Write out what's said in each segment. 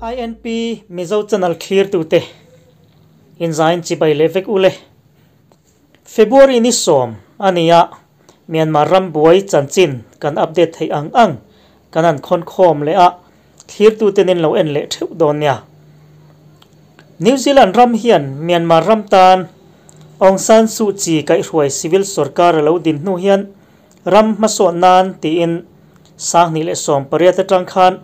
INP Mizo channel thlirtute inzain chibai leh vek ule. February ni sawm a ni a, Myanmar ram buai chanchin kan update theih ang ang kan han khawn khawm leh a, thlirtute nen lo en leh theuh dawn nia. New Zealand ram hian Myanmar ram tan Aung San Suu Kyi kaihhruai civil sorkar a lo din hnu hian ram hmasawn nan tiin 2018 atang khan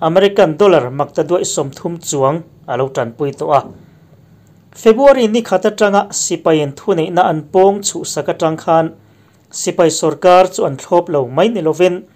American dollar maktaduaih 30 chuang a lo tanpui tawh a. February ni khat atanga sipaiin thuneihna an pawng chhuhsak atang khan sipai sorkar chu an thlawp lo mai ni lovin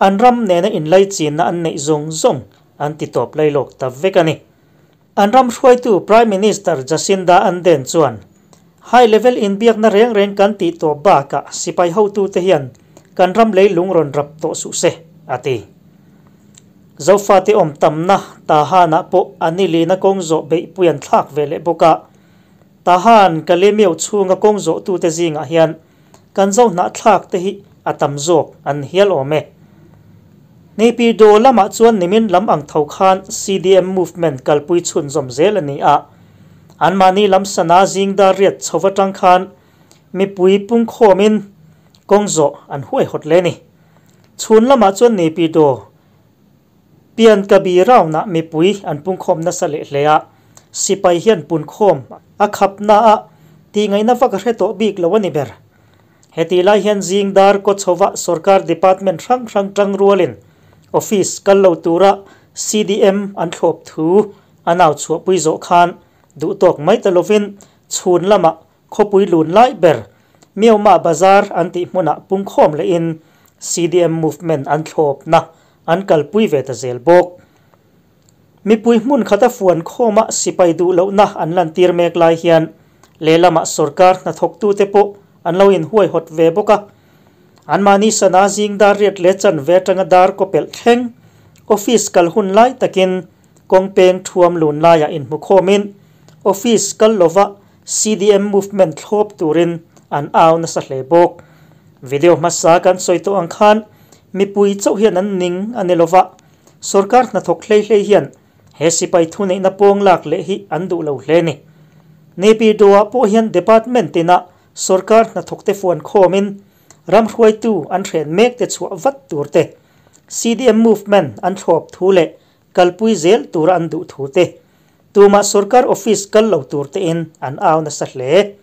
an ram nena inlaichinna an neih zawng zawng an ti tawp lailawk ta vek a ni. An ram hruaitu Prime Minister Jacinda Ardern chuan High level inbiakna reng reng kan tih tawp bakah sipai hotute hian kan ram leilung rawn rap tawh suh se, a ti. Zofate awm tamna Tahan-ah pawh a ni lina kawng zawh beihpui an thlak ve leh bawk a. Tahan Kalemiau chhunga kawng zawhtute zingah hian kan zo hnahthlak te hi a tam zawk an hial awm e. Naypyidaw lamah chuan nimin lam ang tho khan CDM movement kalpui chhunzawm zel a ni a. Anmahni lam sana zing dar riat chho atang khan mipui pungkhawmin kawng zawh an huaihawt hle a ni. Chhun lamah chuan Naypyidaw Pian ka bi raunah mipui an pungkhawm nasa leh hle a, sipai hian punkhawm a khap na a tihngaihna vak a hre tawh bik lo a ni ber. Heti lai hian zing dar kaw chhova sorkar department hrang hrang tang rualin office kal lo tura CDM an thlawp thu a nau chhuahpui zawh khan duhtawk mai ta lovin chhun lamah Khawpui lun lai ber Myanmar Bazar an tih hmunah pungkhawm lehin CDM movement an thlawpna an kalpui ve ta zel bawk. Mipui hmun khata fuan khawma sipai duh lohna an lantir mek lai hian lehlamah sorkar hnathawktute pawh an lo inhuaihawt ve bawk a. Anmahni sana zing dar riat leh chanve atanga dar kaw pelh thleng office kal hun lai takin kawng peng thuam lun laiah inhmukhawmin office kal lova CDM movement thlawp turin an au nasa hle bawk. Video hmasa kan sawi tawh ang khan mipui chauh hian an ning a ni lova, sorkar hnathawk hlei hlei hian he sipai thuneihna pawng lak leh hi an duh lo hle ni. Naypyidaw-ah pawh hian department tinah sorkar hnathawkte fuan khawmin ram hruaitu an hren mek te chhuah vat tur te, CDM movement an thlawp thu leh kalpui zel tura an duh thu te, Tumah sorkar office kal lo tur tein an au nasa hle.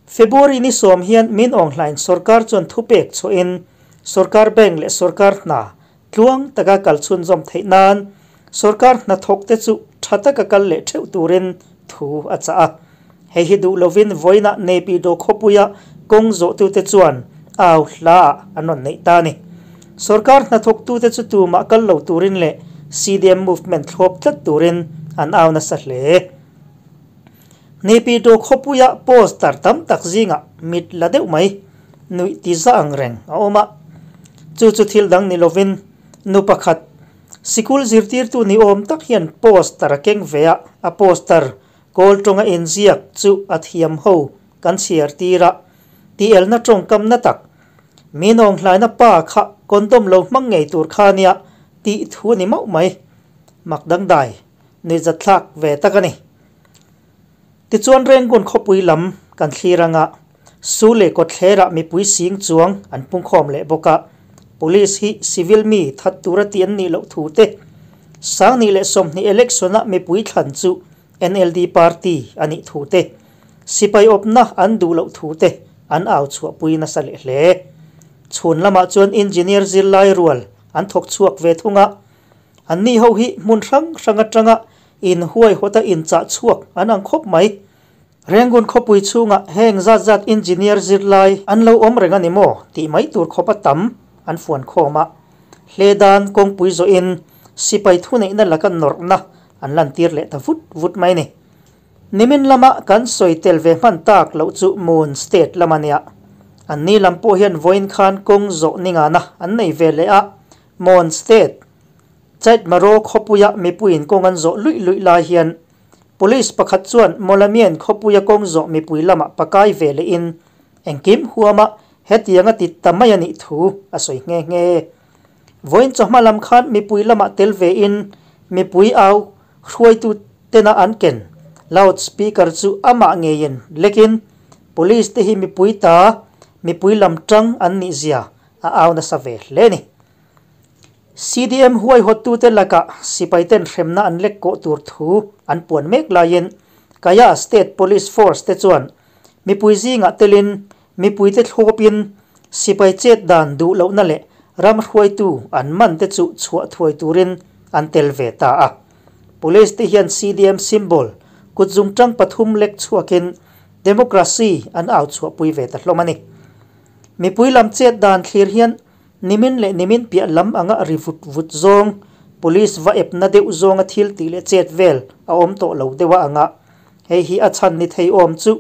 February ni sawm hian Min Aung Hlaing sorkar chuan thupek chhuahin sorkar bank leh sorkar hna tluang taka kal chhunzawm theih nan sorkar hnathawk te chu tha taka kal leh theuh turin thu a chah a. Hei hi duh lovin vawiinah Naypyidaw khawpuia kawng zawhtute chuan au hlaah an rawn neih ta a ni. Sorkar hnathawktute chu tumah kal lo turin leh CDM movement thlawp tlat turin an au nasa hle. Naypyidaw khawpuia poster tam tak zingah mit la deuh mai nuih ti za ang reng a awm a. Chu chu thil dang ni lovin nu pakhat sikul zirtirtu ni awm tak hian poster a keng ve a, a poster Kawl tawnga inziak chu a thiam ho kan chhiar tir a, tielna tawngkamna tak, Min awnghlaina pa kha condom lo hmang ngei tur kha nia tih thu a ni mauh mai. Mak dangdai, nuihzatthlak ve tak a ni. Tichuan Rengun khawpui lam kan thlir anga Su leh kawtthlerah mipui sing chuang an pungkhawm leh bawk a, Police hi civil mi that tura tih an nih loh thu te, 2020 election-a mipui thlan chu NLD party a nih thu te, sipai awpna an duh loh thu te an au chhuahpui nasa leh hle. Chhun lamah chuan engineer zirlai rual an thawk chhuak ve thung a, anni ho hi hmun hrang hrang atanga inhuaihawta inchah chhuak an ang khawp mai. Rengun khawpui chhungah heng zat zat engineer zirlai an lo awm reng a ni maw tih mai tur khawpa tam an fuan khawm a. Hle dan kawngpui zawhin sipai thuneihna laka nawrhna an lantir leh ta vut vut mai ni. Nimin lama kan sawi tel ve hman tak loh chu Moon State lam a nia. Anni lam pawh hian vawiin khan kawng zawh ningana an nei ve leh a, Moon State, Chaitmaro khawpuia mipuiin kawng an zawh luih luih lai hian Police pakhat chuan Mawlamian khawpuia kawng zawh mipui lamah pakai ve lehin engkim huama hetianga ti ta mai a nih thu a sawi nghe nghe. Vawiin chawhma lam khan mipui lamah tel vein mipui au hruaitu tena an ken loud speaker chu amah ngeiin lekin police te hi mipui ta mipui lam tang an nih zia a au nasa ve hle a ni. CDM huaihawttute laka sipaiten hremna an lek kawh tur thu an puan mek laiin Kayah State Police Force te chuan mipui zingah telin mipuite thlawpin sipai chet dan duh lohna leh ram hruaitu an man te chu chhuah thuai turin an tel ve ta a. Police te hian CDM symbol kutzungtang pathum lek chhuakin democracy an au chhuahpui ve ta hlawm a ni. Mipui lam chet dan thlir hian nimin leh nimin piah lam anga ri vut vut zawng, police va epna deuh zawnga thil tih leh chet vel a awm tawh lo deuh a anga hei hi a chhan ni thei awm chu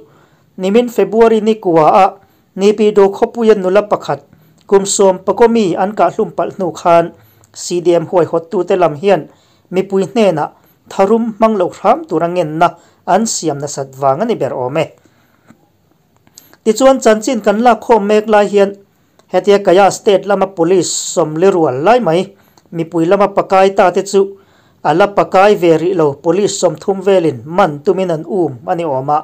nimin February ni kua ah Naypyidaw khawpuia nula pakhat kum 14 mi an kahhlum palh hnu khan CDM huaihawttute lam hian mipui hnenah tharum hmang lo hram tura ngenna an siam nasat vang a ni ber awm e. Tichuan chanchin kan lak khawm mek lai hian hetia Kayah State lama police sawmli rual lai mai mipui lama pakai ta te chu a la pakai ve rih lo police 30 velin man tumin an um a ni awm a.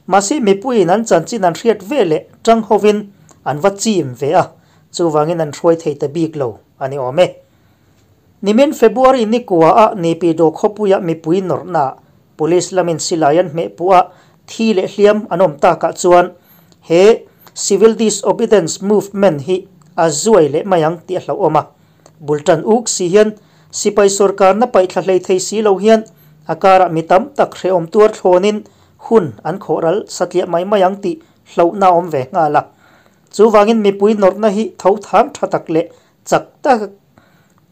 Mahse mipuiin an chanchin an hriat ve leh tang hovin an va chim ve a, chuvangin an hruai thei ta bik lo a ni awm e. Nimin February ni kua ah Naypyidaw khawpuia mipui nawrhna Police lamin silai an hmeh puh a, thi leh hliam an awm takah chuan he Civil Disobedience Movement hi a zuai leh mai ang tih a hlauhawm a. Bul tan uk si hian sipai sorkarna paihthla hlei thei si lo hian a karah mi tam tak hrehawm tuar thlawnin hun an khawhral satliah mai mai ang tih hlauhna a awm ve nghal a. Chuvangin mipui nawrhna hi tho thang tha tak leh chak tak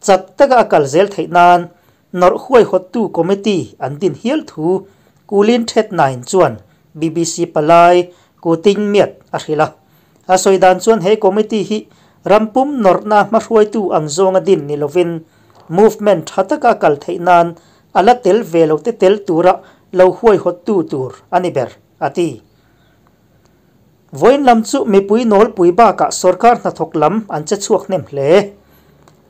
chak taka a kal zel theih nan nawrh huaihawttu committee an din hial thu Kulin Thet Nain chuan BBC palai Ku Ting Myat a hrilh a. A sawi dan chuan he committee hi ram pum nawrhna hmahruaitu ang zawnga din ni lovin movement tha taka a kal theih nan a la tel ve lo te tel tura lo huaihawttu tur a ni ber, a ti. Vawiin lam chu mipui nawlpui bakah sorkar hnathawk lam an che chhuak hnem hle.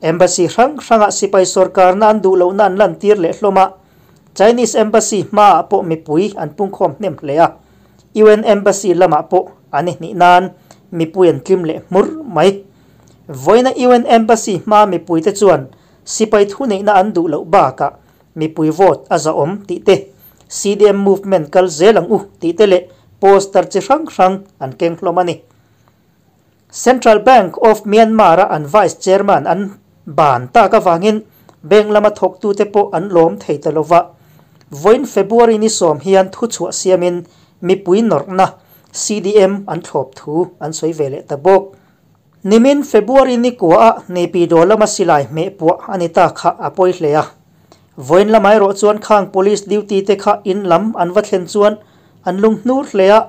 Embassy hrang hrangah sipai sorkarna an duh lohna an lantir leh hlawm a, Chinese Embassy hmaah pawh mipui an pungkhawm hnem hle a, UN Embassy lamah pawh an i hnih nan mipui an tlim leh hmur mai. Vawiina UN Embassy hmaa mipuite chuan sipai thuneihna an duh loh bakah Mipui vote a zahawm tih te, CDM movement kal zel ang u tih te leh poster chi hrang hrang an keng hlawm a ni. Central Bank of Myanmar-a an Vice Chairman an ban tak avangin bank lama thawktute pawh an lawm thei ta lova. Vawiin February ni 10 hian thuchhuah siamin mipui nawrhna CDM an thlawp thu an sawi ve leh ta bawk. Nimin February ni kuaah Naypyidaw lama silai hmeh puah a ni ta kha a pawi hle a. Vawiin lamah erawh chuan khang police duty te kha in lam an va thlen chuan an lung hnur hle a,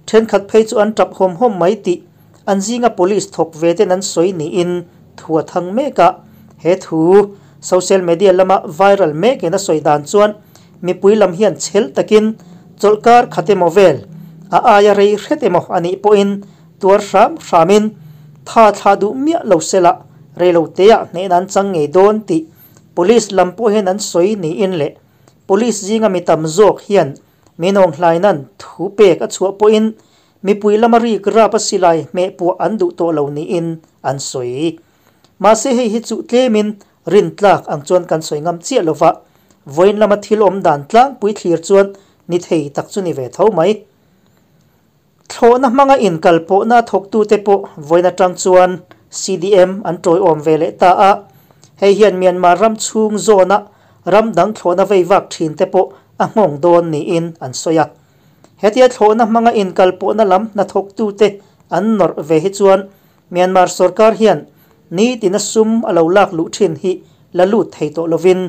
thenkhat phei chu an tap hawm hawm mai tih an zinga police thawk ve ten an sawi niin thu a thang mek a. He thu social media lama viral mekin a sawi dan chuan mipui lam hian chhel takin chawlhkar khat emaw vel a aia rei hret emaw a nih pawhin Tuar hram hramin tha thla duh miah lo sela reiloteah hnehna an chang ngei dawn tih Police lam pawh hian an sawi niin leh Police zinga mi tam zawk hian min awnghlainan thu pek a chhuah pawhin mipui lama rik rap a silai hmeh puah an duh tawh lo niin an sawi. Mahse hei hi chuh tlemin rintlak ang chuan kan sawi ngam chiah lova vawiin lama thil awm dan tlangpui thlir chuan ni thei tak chu ni ve tho mai. Thlawhna hmanga inkalpawhna thawktute pawh vawiin atang chuan CDM an tawiawm ve leh ta a, hei hian Myanmar ram chhung zawna ram dang thlawhna vei vak thinte pawh a nghawng dawn niin an sawi a. Hetia thlawhna hmanga inkalpawhna lam hnathawktute an nawrh ve hi chuan Myanmar sorkar hian nitina sum a lo lak luh thin hi la lut thei tawh lovin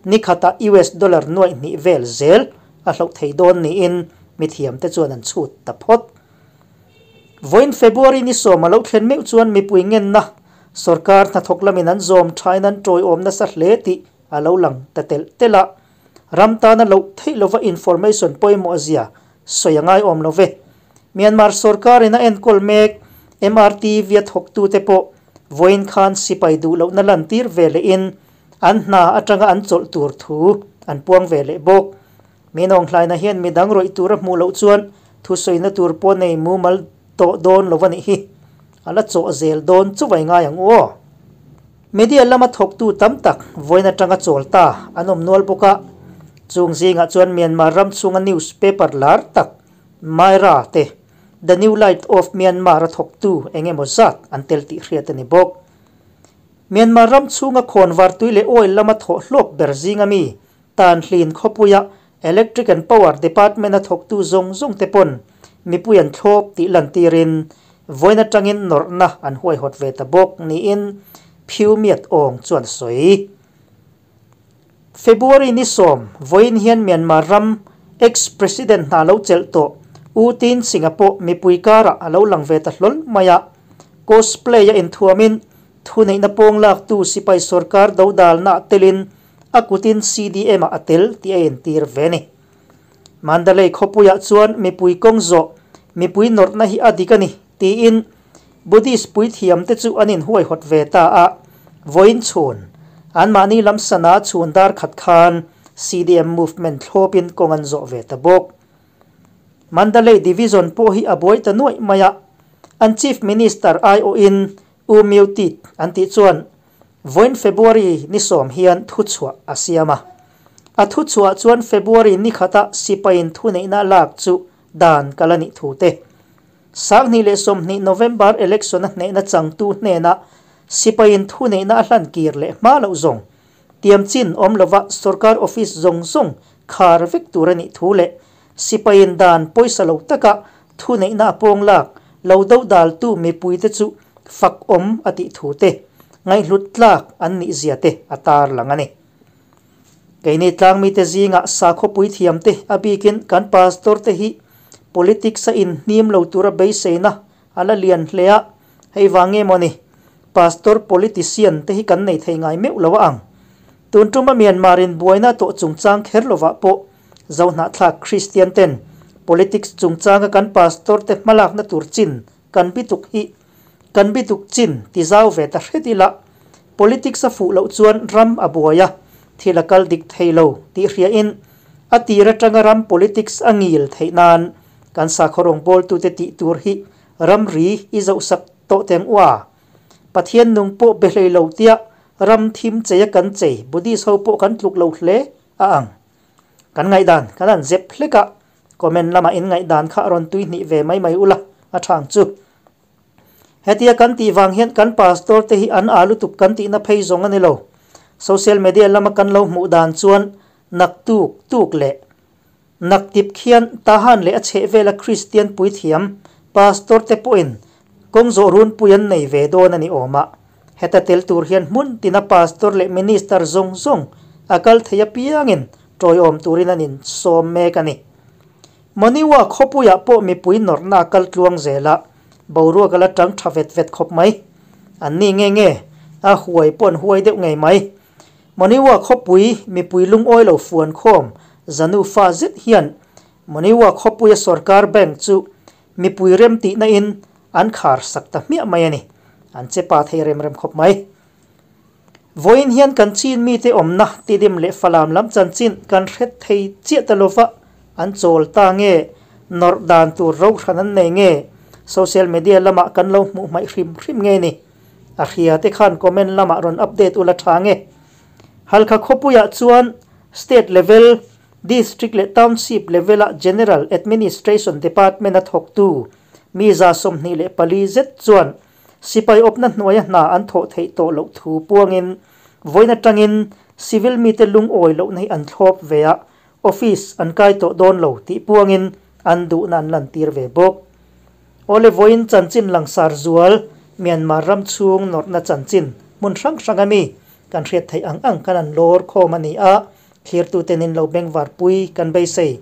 ni khatah US dollar 2,000 vel zel a hloh thei dawn niin mithiamte chuan an chhut ta phawt. Vawiin February ni 10 a lo thlen meuh chuan mipui ngenna sorkar hnathawk lamin an zawm thain an tawiawm nasa hle tih a lo lang ta telh telh a, ram tana loh theih lova information pawimawh zia sawi a ngai awm lo ve. Myanmar sorkarin a enkawl mek MRTV a thawktute pawh vawiin khan sipai duh lohna lantir ve lehin an hna atanga an chawlh tur thu an puang ve leh bawk. Min Aung Hlaina hian midang rawih tur a hmuh loh chuan thusawina tur pawh nei mumal tawh dawn lo a nih hi. A la chawh zel dawn chuvai ngai ang u aw. Media lama thawktu tam tak vawiin atanga chawl ta an awm nual bawk a, chung zingah chuan Myanmar ram chhunga newspaper lar tak Myra te The New Light of Myanmar a thawktu eng emaw zat an tel tih hriat a ni bawk. Myanmar ram chhunga khawnvar tui leh oil lama thawh hlawk ber zinga mi Tanhlin khawpuia Electric and Power Department a thawktu zawng zawng te pawn mipui an thlawp tih lantirin vawiin atangin nawrhna an huaihawt ve ta bawk niin Phyu Myat Aung chuan a sawi. February ni sawm vawiin hian Myanmar ram ex-president hna lo chelh tawh U Tin Singh-a pawh mipui karah a lo lang ve ta hlawl mai a, cosplay a inthuamin thuneihna pawng laktu sipai sorkar dodalna ah telin a kutin CDM ah a tel tih a entir ve a ni. Mandalay khawpuiah chuan mipui kawng zawh mipui nawrhna hi a dik a ni tiin Buddhist puithiamte chu an inhuaihawt ve ta a, vawiin chhun anmahni lam sana chhun dar khat khan CDM movement thlawpin kawng an zawh ve ta bawk. Mandalay Division pawh hi a buai ta nuaih mai a, an Chief Minister aiawhin U Myo Tit an tih chuan vawiin February ni sawm hian thuchhuah a siam a. A thuchhuah chuan February ni khata sipaiin thuneihna lak chu dan kal a nih thu te, 2020 November election a hnehna changtu hnenah sipaiin thuneihna a hlan kir leh hma loh zawng tiam chin awm lova sorkar office zawng zawng khar vek tur a nih thu leh sipaiin dan pawisa lo taka thuneihna a pawng lak lo dodaltu mipuite chu fak awm a tih thu te ngaihhlut tlak an nih zia te a tarlang a ni. Keini tlangmite zingah sakhawpui thiamte a bikin kan pastor te hi politics a inhnim lo tura beiseina a la lian hle a, hei vang nge mawni pastor politician te hi kan nei thei ngai meuh lo a ang. Tun tuma Myanmar in buaina tawh chungchang kher lovah pawh Zohnahthlak Kristian ten politics chungchanga kan pastor te hmalakna tur chin kan bituk hi Kan bituk chin ti zau ve ta hret ila, politics a fuh loh chuan ram a buai a, thil a kal dik thei lo tih hriain a tir atanga ram politics a ngil theih nan kan sakhaw rawngbawltute tih tur hi ramri i zohsak tawh teng ua. Pathian nung pawh be hlei lo tia ram thim chei a kan chei Buddhist ho pawh kan tluk lo hle a ang. Kan ngaihdan kan han zep hlek a, comment lamah in ngaihdan kha a rawn tui hnih ve mai mai ula a thang chu. Hetia kan tih vang hian kan pastor te hi an aa lutuk kan tihna phei zawng a ni lo. Social media lama kan lo hmuh dan chuan nak tuk tuk leh nak tip khian Tahan leh a chheh vela Kristian puithiam pastor te pawhin kawng zawh runpui an nei ve dawn a ni awm a. Heta tel tur hian hmun tina pastor leh minister zawng zawng a kal thei apiangin tawiawm turin an insawm mek a ni. Moniwa khawpuiah pawh mipui nawrhna a kal tluang zel a, boruak a la tang tha vet vet khawp mai. An ni nge nge, a huai pawh an huai deuh ngei mai. Moniwa khawpui mipui lungawi lo fuan khawm Zanu fa zet hian Moniwa khawpuia sorkar bank chu mipui rem tihna in an khar sak ta hmiah mai a ni. An che pa thei rem rem khawp mai. Vawiin hian kan chin mite awmna tidim leh falam lam chanchin kan hret thei chiah ta lova, an chawl ta nge, nawrh dan tur ro hran an nei nge, social media lamah kan lo hmuh hmaih hrim hrim nge ni? A hria te khan comment lamah rawn update ula tha nge. Halkha khawpuiah chuan state level, district leh township level-a General Administration Department-a thawktu mi 24 zet chuan Sipai awpna hnuaia hna an thawh theih tawh loh thu puangin vawiin atangin civil mite lungawi lohna hi an thlawp ve a, office an kai tawh dawn lo tih puangin an duhna an lantir ve bawk. Awle vawiin chanchin langsar zual Myanmar ram chhung nawrhna chanchin hmun hrang hrang a mi kan hriat theih ang ang khan an lawr khawm a ni a, thlirtute nin lo bengvarpui kan beisei.